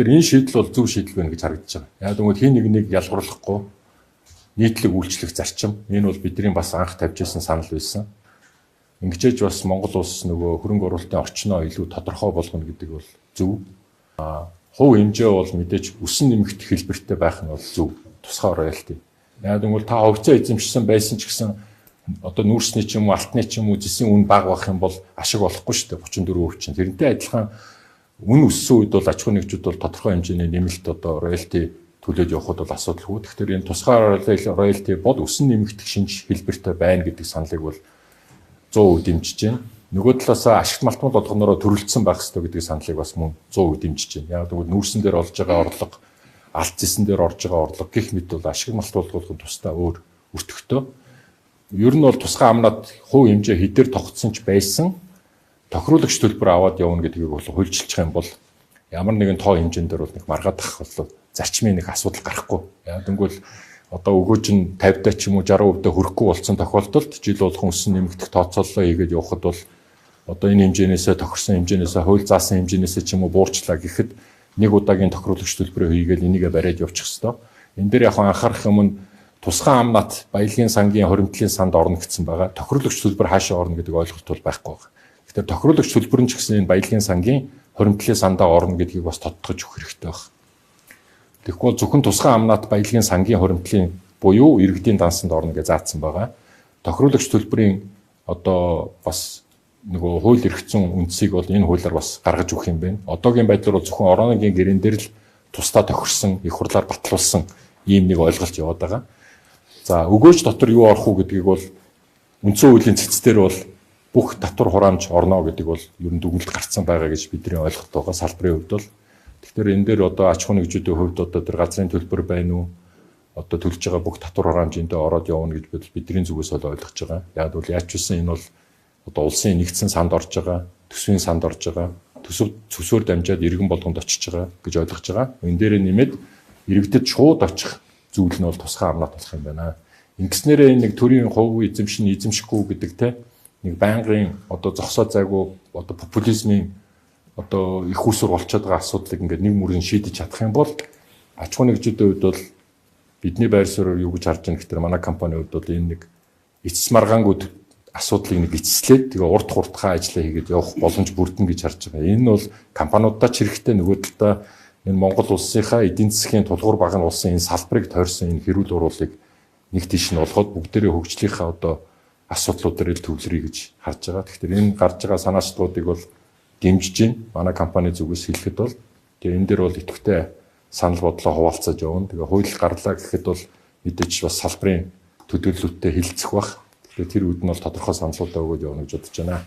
Тэгэхээр энэ шийдэл бол зөв шийдэл байна гэж харагдаж байгаа. Яг гэвэл хин нэг нэг ялгуурлахгүй нийтлэг үйлчлэх зарчим. Энэ бол бидний бас анх тавьж ирсэн санал байсан. Ингэжээж бас Монгол улс нөгөө хөрөнгө оруулалтын орчноо илүү тодорхой болгоно гэдэг бол зөв. Хувь хэмжээ бол мэдээж өсөн нэмэгдэх хэлбэртэй байх нь бол зөв. Тусгай роялти. Яг гэвэл та хувьцаа эзэмшсэн байсан ч гэсэн одоо нүүрсний ч юм уу, алтны ч юм уу зэсийн үн бага байх юм бол ашиг болохгүй шүү дээ, 34% чинь. Тэрнтэй адилхан үн өссөн үед бол аж ахуйн нэгжүүд бол тодорхой хэмжээний нэмэлт одоо роялти төлөөд явхад бол асуудалгүй. Тэгэхээр энэ тусгай роялти бол өсөн нэмэгдэх шинж хэлбэртэй байна гэдэг саналыг бол 100% дэмжиж байна. Нөгөө талаас ашигт малтмал болгоноороо төрөлдсөн байх ёстой гэдэг саналыг бас мөн 100% дэмжиж байна. Яг гэвэл нүүрсэн дээр олж байгаа орлого, алт зэсэн дээр орж байгаа орлого гэх мэт бол ашиг малтмал болгох тусдаа өөр өртөгтэй. Ер нь бол тусгай амнаад хувь хэмжээ хэдээр тогтсон ч байсан тохируулагч төлбөр аваад явна гэдгийг бол хуульчилчих юм бол ямар нэгэн тоо хэмжээнд дээр бол нэг маргаадах бол зарчмын нэг асуудал гарахгүй. Яг гэвэл одоо өгөөж нь 50 даа ч юм уу 60% даа хүрэхгүй болсон тохиолдолд жил болгон өссөн нэмэгдэх тооцооллоо хийгээд явхад бол одоо энэ хэмжээнээсээ тохирсон хэмжээнээсээ хууль заасан хэмжээнээсээ ч юм уу буурчлаа гэхэд нэг удаагийн тохируулагч төлбөрөө хийгээл энийгээ бариад явчих хэвээр. Энэ дээр яг анхаарах юм нь тусгай амнат баялагын сангийн хоримтлын санд орно гэсэн байгаа. Тохируулагч төлбөр хаашаа орно гэдэг ойлголт бол байхгүй байна. Тэгэхээр тохируулагч төлбөр нь ч гэсэн энэ баялагын сангийн хоримтлын сандаа орно гэдгийг бас тодтогч өгөх хэрэгтэй байна. Тэгэхгүй зөвхөн тусгай амнат баялагын сангийн хоримтлын буюу иргэдийн дансанд орно гэж заасан байгаа. Тохируулагч төлбөрийн одоо бас нөгөө хууль эрх зүйн үндсийг бол энэ хуулиар бас гаргаж өгөх юм байна. Одоогийн байдлаар бол зөвхөн орооногийн гэрэн дээр л тусдаа тохирсон, их хурлаар батлуулсан ийм нэг ойлголт яваад байгаа. За өгөөж дотор юу орох уу гэдгийг бол үндсэн хуулийн цэц дээр бол бүх татвар хураамж орно гэдэг бол ер нь дүгнэлт гарцсан байгаа гэж бидний ойлголт байгаа салбарын хувьд бол. Тэгэхээр энэ дээр одоо аж ахуйн нэгжүүдийн хувьд одоо тэр газрын төлбөр байна уу? Одоо төлж байгаа бүх татвар хураамж энд ороод явна гэж бидний зүгээс бол ойлгож байгаа. Яг бол яаж ч үсэн энэ бол одоо улсын нэгдсэн санд орж байгаа, төсвийн санд орж байгаа, төсөв төсөөр дамжаад иргэн болгонд очиж байгаа гэж ойлгож байгаа. Энэ дээрээ нэмээд иргэдэд шууд очих зүйл нь бол тусгай амнат болох юм байна. Ингэснээрээ энэ нэг төрийн хувь эзэмшин эзэмшихгүй гэдэг те нэг байнгын одоо зогсоо зайгүй одоо популизмын одоо их усүр болчиход байгаа асуудлыг ингээд нэг мөрөн шийдэж чадах юм бол аж ахуйн нэгжүүдийн хувьд бол бидний байр суурьаар юу гэж харж байгаа гэхээр манай компанийн хувьд бол энэ нэг эцэс маргаангүй асуудлыг нэг эцэслээд тэгээ урт хурдхан ажиллаа хийгээд явах боломж бүрдэн гэж харж байгаа. Энэ бол компаниудаа ч хэрэгтэй, нөгөө талдаа энэ Монгол улсынхаа эдийн засгийн тулгуур багна улсын энэ салбарыг тойрсон энэ хэрүүл уруулыг нэг тийш нь болгоод бүгдээрээ хөгжлийнхаа одоо асуудлуудаар ил төвлөрье гэж харж байгаа. Тэгэхээр энэ гарч байгаа санаачлалуудыг бол дэмжиж байна. Манай компани зүгээс хэлэхэд бол тэгээ энэ дээр бол идэвхтэй санал бодлоо хуваалцаж явна. Тэгээ хууль гарлаа гэхэд бол мэдээж бас салбарын төдийлөлттэй хилцэх бах. Тэгэхээр тэр үед нь бол тодорхой саналуудаа өгөөд явна гэж бодож байна.